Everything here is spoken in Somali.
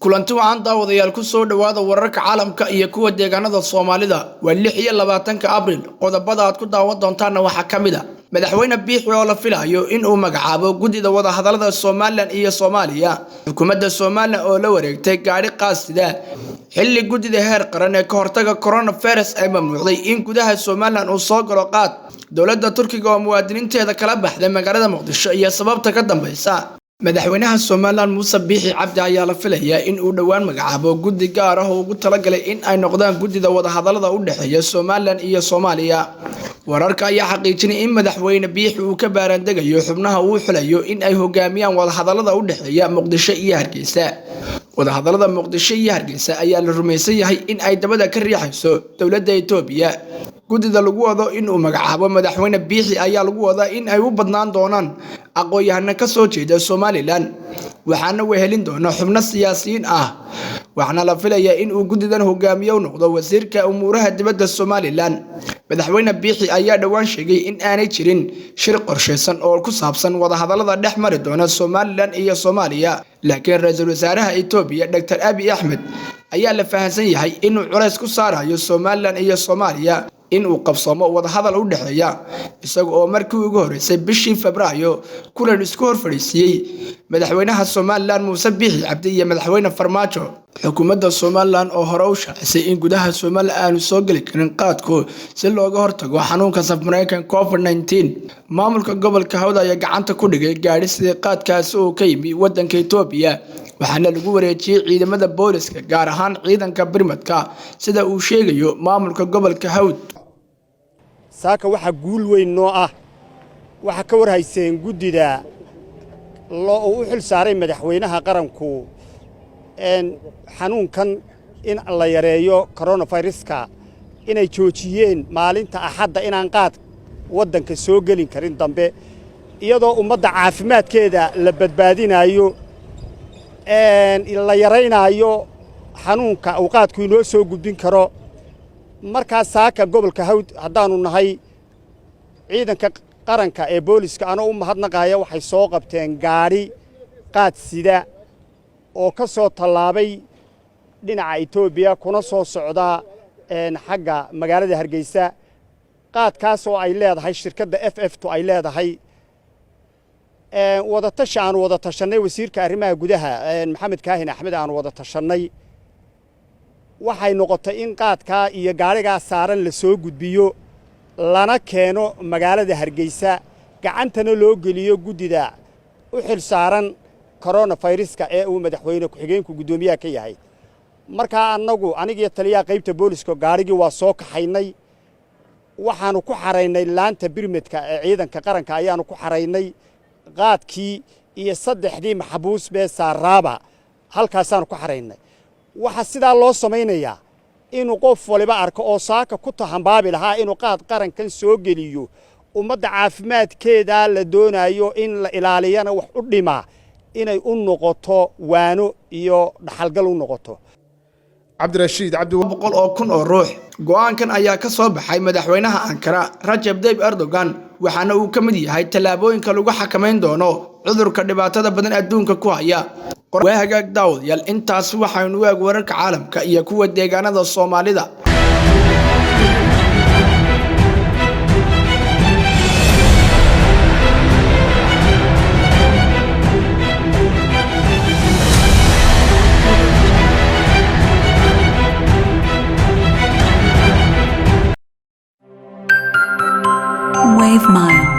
Kulanti wacan, daawadayaal. Ku soo dhowaada wararka caalamka iyo kuwa deegaanada Soomaalida. Waa 26-ka Abril. Qodobada aad ku daawan doontaanna waxaa ka mid a Madaxweyne Biixi oo la filayo in uu magacaabo guddida wadahadalada Somaliland iyo Soomaaliya, xukuumadda Somaliland oo la wareegtay gaadhi qaasida, xilli guddida heer qaran ee ka hortaga coronavirus ay mamnuucday in gudaha Somaliland uu soo galo qaad, dowladda Turkiga oo muwaadiniinteeda kala baxday magaalada Muqdisho iyo sababta ka dambeysa. Madaxweynaha Somaliland Muuse Biixi Cabdi ayaa la filayaa in uu dhowaan magacaabo guddi gaar ah oo ugu talagalay in ay noqdaan guddida wadahadalada u dhexeeya Somaliland iyo Soomaaliya. Wararka ayaa xaqiijinay in Madaxweyne Biixi uu ka baaraandegayo xubnaha uu xulayo in ay hogaamiyaan wadahadalada u dhexeeya Muqdisho iyo Hargeysa. Wadahadalada Muqdisho iyo Hargeysa ayaa la rumaysan yahay in ay dabada ka riixayso dowladda Itoobiya. Guddida lagu wado in uu magacaabo Madaxweyne Biixi ayaa lagu wadaa in ay u badnaan doonaan aqoon-yahano ka soo jeeda Somaliland, waxaana wehelin doona xubno siyaasiyiin ah. Waxaana la filayaa in uu guddidan hogaamiye u noqdo wasiirka umuuraha dibadda Somaliland. Madaxweyne Biixi ayaa dhowaan sheegay in aanay jirin shir qorshaysan oo ku saabsan wadahadalada dhex mari doona Somaliland iyo Soomaaliya, laakiin ra-iisul wasaaraha Itoobiya, Dr Abiy Axmed, ayaa la fahamsan yahay inuu culays ku saarayo Somaliland iyo Soomaaliya in uu qabsoomo wadahadal u dhexeeya, isaga oo markii ugu horreysay bishii Febraayo kulan isku hor fadhiisiiyey Madaxweynaha Somaliland Muuse Biixi Cabdi iyo Madaxweyne Farmaajo. Xukuumadda Somaliland oo hore u shaacisay in gudaha Somaliland aanu soo geli karin qaadku si looga hortago xanuunka safmareenkan COVID-19. Maamulka gobolka Hawda ayaa gacanta ku dhigay gaadhi sidii qaadkaasi uu ka yimi wadanka Itoobiya, waxaana lagu wareejiyey ciidamada booliska, gaar ahaan ciidanka birmadka, sida uu sheegayo maamulka gobolka Hawd. Saaka waxaa guul weyn noo ah, waxaa ka war hayseen guddida loo uu u xil saaray madaxweynaha qaranku xanuunkan in la yareeyo, coronaviruska, inay joojiyeen maalinta Axadda inaan qaad waddanka soo gelin karin dambe, iyadoo ummadda caafimaadkeeda la badbaadinaayo, la yaraynaayo xanuunka uu qaadku inoo soo gudbin karo. Markaa saaka gobolka Hawd haddaannu nahay, ciidanka qaranka ee booliska, anoo u mahadnaqaaya, waxay soo qabteen gaadhi qaad sida oo ka soo tallaabay dhinaca Etoobiya kuna soo socda xagga magaalada Hargeysa, qaadkaas oo ay leedahay shirkadda FF tu ay leedahay. Wadatashi aanu wada tashannay wasiirka arrimaha gudaha, Maxamed Kaahin Axmed, aanu wada tashannay, waxay noqotay in qaadkaa iyo gaadhigaa saaran la soo gudbiyo, lana keeno magaalada Hargeysa, gacantana loo geliyo guddida u xil saaran coronaviruska ee uu madaxweyne ku-xigeenku guddoomiyaha ka yahay. Markaa annagu, anigiyo taliyaha qaybta booliska, gaadhigii waa soo kaxaynay, waxaannu ku xaraynay laanta birmedka ee ciidanka qaranka ayaannu ku xaraynay. Qaadkii iyo saddexdii maxbuus bee saaraaba halkaasaannu ku xaraynay. Waxaa sidaa loo samaynayaa inuu qof waliba arko oo saaka ku tahambaabi lahaa inuu qaad qarankan soo geliyo, ummadda caafimaadkeedaa la doonaayo in la ilaaliyana wax u dhimaa, inay u noqoto waano iyo dhaxalgal u noqoto. Cabdirashiid Cabdi. 100 oo kun oo ruux. Go'aankan ayaa ka soo baxay madaxweynaha Ankara, Rajab Tayyip Erdogan, waxaana uu ka mid yahay tallaabooyinka lagu xakamayn doono cudurka dhibaatada badan adduunka ku haya. Waa hagaag, daawadayaal, intaasi waxaynu u eeg wararka caalamka iyo kuwa deegaanada Soomaalida. Wavemile.